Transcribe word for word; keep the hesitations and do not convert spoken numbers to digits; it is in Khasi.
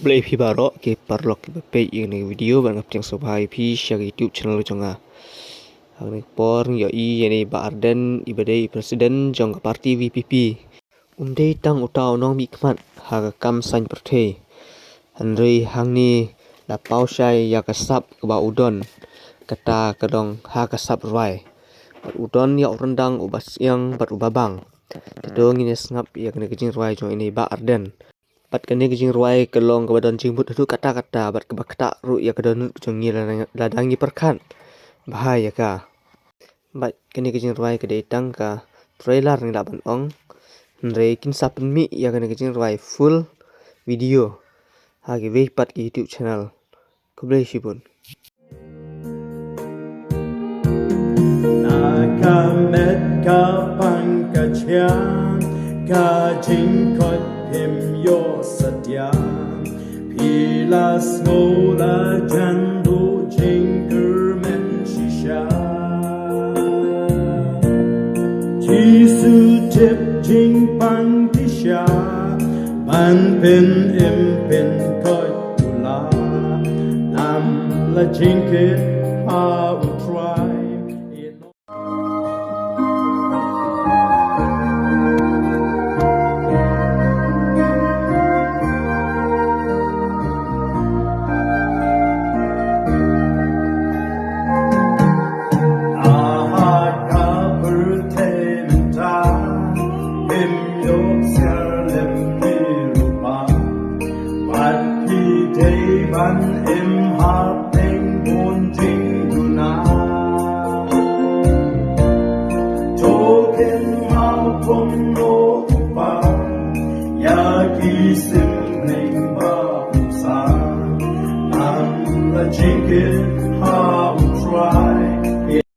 Khublei phi baroh ki paralok kiba peit ïa kane ka video, bad nga pdiang sngewbha ïa phi sha ka YouTube channel jong nga. Ha kane ka por ngi ïohi ïa ine i Bah Ardent iba dei i president jong ka party V P P. Um dei tang uta u nongmihkhmat ha ka kam saiñ pyrthei, hynrei hangne la paw shai ïa ka sap kaba u don, kata ka dei ha ka sap rwai. Bad u don ïa u ryndang uba syiang bad uba bang. Te to ngin ïa sngap ïa kane ka jingrwai jong ine i Bah Ardent. Bad kane ka jingrwai ka long kaba don jingmut haduh katta katta, bad kaba ktah ruh ïa ka dohnud jong ngi lada, lada ngi pyrkhat bha ïa ka. Bad kane ka jingrwai ka dei tang ka trailer ngi lah ban ong. Hynrei kin sa pynmih ïa kane ka jingrwai full video ha kiwei pat ki YouTube channel. Khublei shibun. Na ka met ka pang ka chiang, ka jingkoit phim ïoh satia. Phi la sngew la jan duh jingkyrmen shisha. Jisu tip jingpang dih sha, ban pyn-im pynkoit u la. Lam la jingkit ha u Trai. Ban im hapdeng bun jingduna. To kynmaw kumno u Kpa ïa ki synshar ba u sa. Ngan la jingkit ha